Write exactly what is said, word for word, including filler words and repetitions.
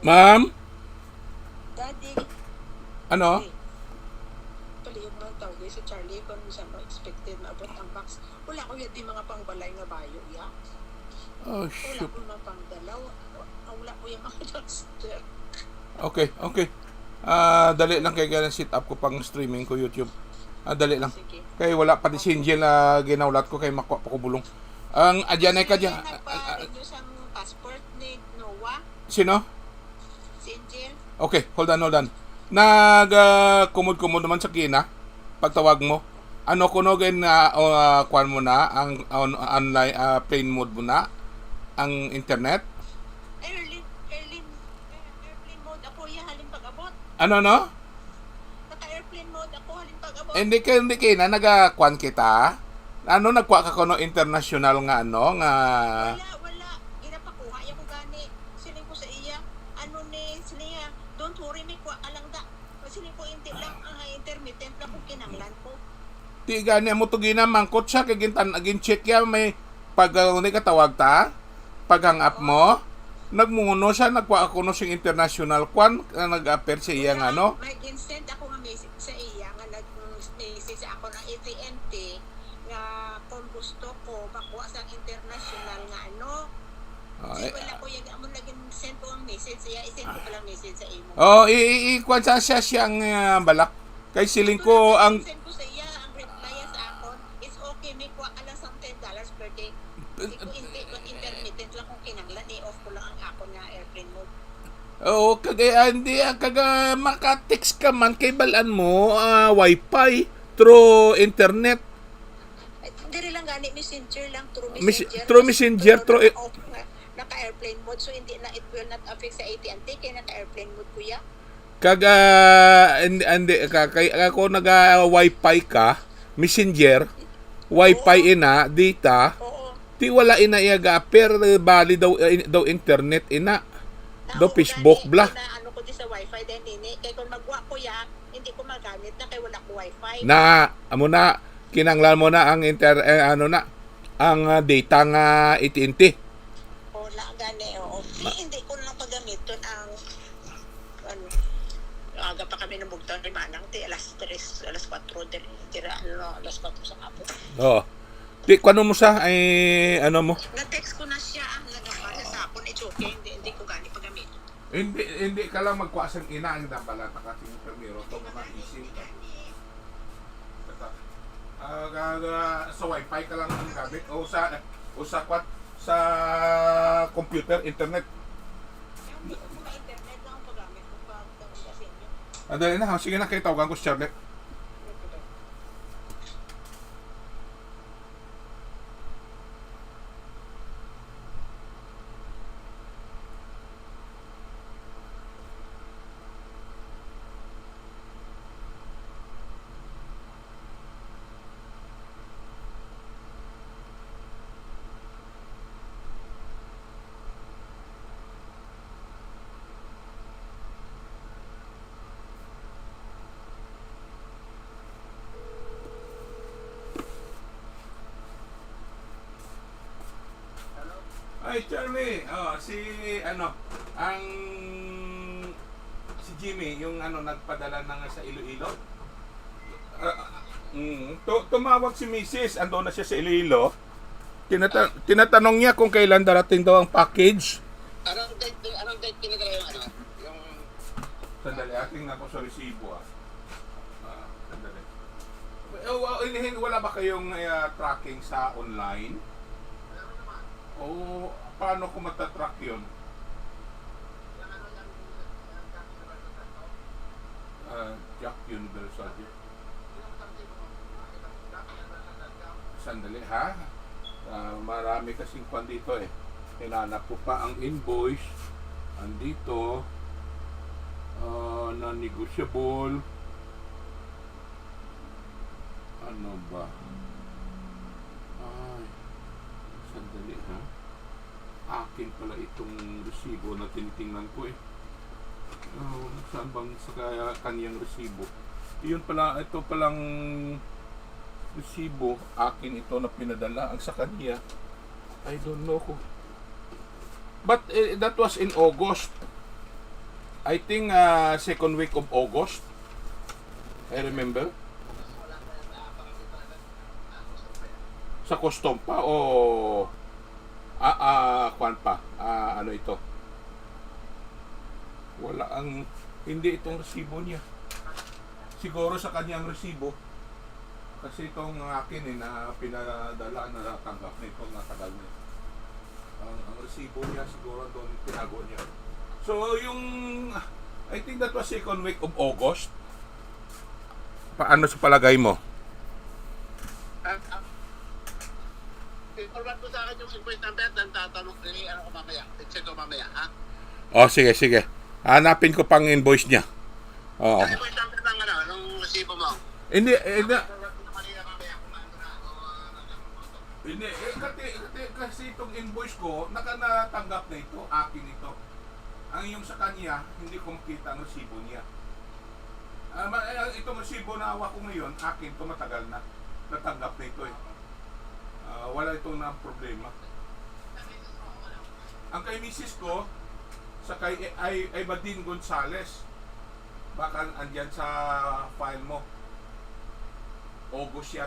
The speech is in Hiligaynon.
Ma'am? Daddy. Ano? Hey. Palihog man tawag si Charlie kung saan mo expected maabot ang box. Wala ko yun di mga pangbalay nga bayo, ya. Oh, wala shoot. Ko mga pangdalaw. Wala ko yung mga duster. Okay, okay. Ah, dali lang kay ganang set up ko pang streaming ko YouTube. Ah, dali lang. Sige. Kay wala pa di si Angel na ginawlat ko kay makuha pa ko bulong. Ang adyan ay ka dyan. Nagpa-renew sang passport ni Noah. Sino? Si Angel. Okay, hold on, hold on. Nag, ah, kumod-kumod naman sa kina pagtawag mo. Ano kuno gin, ah, o, ah, kuwan mo na ang on-, online, ah, plane mode mo na ang internet? Airline, airline, airplane mode ako iya halin pag-abot. Ano, no? Naka-airplane mode ako halin pag-abot. Hindi ka, hindi ka na nagakuan kita. Ano, nagkuha ka kuno international nga ano, nga wala, wala. Ginapakuha ya ko gani. Siling ko sa iya, ano ni, siling niya, "Don't worry, may kuha ka lang da." Siling ko, "Hindi lang, ah, intermittent lang kung kinanglan ko." Di gani mo to ginamangkot siya, kay gintan-, gin-check ya, may pag, uh, ni katawag ta, pag hang up mo, nagmunguno siya, nagkuha ako no sing international kwan, ah, nag-appear sa iya nga, no? May gin-send ako nga message sa iya nga nag-message sa ako ng A T and T nga kung gusto ko makuha sa international nga ano. Ah, di eh, wala ko yan, amo lagi send ko ang message sa iya, i-send ko pa lang message sa imo. Oh, i, i, i, kwan sa siya siyang, ah, balak. Kay siling ko ang send ko sa iya, ang reply niya sa akon, "It's okay, may kuha ka lang sa ten dollars per day." Di ko, "Hindi, but intermittent lang kung kinanglan, i-off ko lang ang akon nga airplane mode." Oo, kag, ah, hindi, ah, kag, ah, maka-text ka man, kay balaan mo, ah, wifi through internet. Ay, diri lang gani, messenger lang, through messenger. Through messenger, through i- Naka-off nga, naka-airplane mode, so hindi na, it will not affect sa A T and T, kay naka-airplane mode ko ya. Kag, ah, and, and, ka, kay, ako naga wifi ka, messenger, wifi ina, data, di wala ina iya ga-appear, eh, bali daw, eh, daw internet ina. Daw Facebook bla. Ano ko di sa wifi din ini. Kay kung magwa ko ya, hindi ko magamit na kay wala ko wifi. Na, amo na, kinanglan mo na ang inter-, eh, ano na, ang, ah, data nga A T and T. O, na gani, oo. Di, hindi ko lang pagamiton ang, ano, aga pa kami namugtaw ni Manang, ti alas tres, alas kwatro, diri, dira, ano, alas kwatro sa hapon. Oo. Di, kuwano mo sa, ay, ano mo? Na-text ko na siya, ah, nagapala sa akon, it's okay, hindi, hindi ko gani pagamiton. Hindi, hindi ka lang magkuha sang ina ang dambalata ka, sing primero, to nga mag-isip ka. Basta, ah, ga-, ga-, sa wifi ka lang ang gamit o sa, o sa kwat-, sa computer, internet. Ah, dali na, ha? Sige na, kay tawagan ko si Charlie. Ay, Charlie, oh, si, ano, ang, si Jimmy, yung, ano, nagpadala na nga sa Iloilo. Ah, mm, tu-, tumawag si misis, ando na siya sa Iloilo. Tinata-, tinatanong niya kung kailan darating daw ang package. Anong date, anong date pinadala yung, ano, yung Sandali, ah, tingnan ko sa resibo, ah. Ah, sandali. Eh, wa-, ilihin, wala ba kayong, ah, tracking sa online? O, paano ko matatrack yun? Ah, Jack Universal, Jack. Sandali, ha? Ah, marami kasing kwan dito, eh. Hinanap ko pa ang invoice. Andito. Ah, non-negotiable. Ano ba? Ay, sandali, ha? Akin pala itong resibo na tinitingnan ko, eh. Oh, saan bang sa kaya kaniyang resibo? Iyon pala, ito palang resibo, akin ito na pinadala ang sa kaniya. I don't know ko. But, eh, that was in August. I think, ah, second week of August. I remember. Sa custom pa o, ah, ah, kwan pa? Ah, ano ito? Wala ang, hindi itong resibo niya. Siguro sa kanyang resibo. Kasi itong akin eh, na pinadala, natanggap na ito, natagal na ito. Ang, ang resibo niya, siguro doon tinago niya. So, yung, I think that was second week of August. Paano sa palagay mo? Ah, ah. I-forward mo sa akin yung invoice number, then tatanong, eh, ano ko mamaya. I-check ko mamaya, ha? O, sige, sige. Hanapin ko pang invoice niya. Oo. Yung invoice number ng ano, nung resibo mo. Hindi, hindi. Forward mo sa kanila mamaya kung ano na, o ano na. Hindi, eh, kasi, kasi, kasi itong invoice ko, naka natanggap na ito, akin ito. Ang yung sa kanya, hindi ko makita ang resibo niya. Ah, ma- eh, itong resibo na hawak ko ngayon, akin to, matagal na. Natanggap na ito eh. Ah, wala itong na problema. Ang kay misis ko, sa kay ay, ay Badin Gonzales, baka andyan sa file mo. August yata.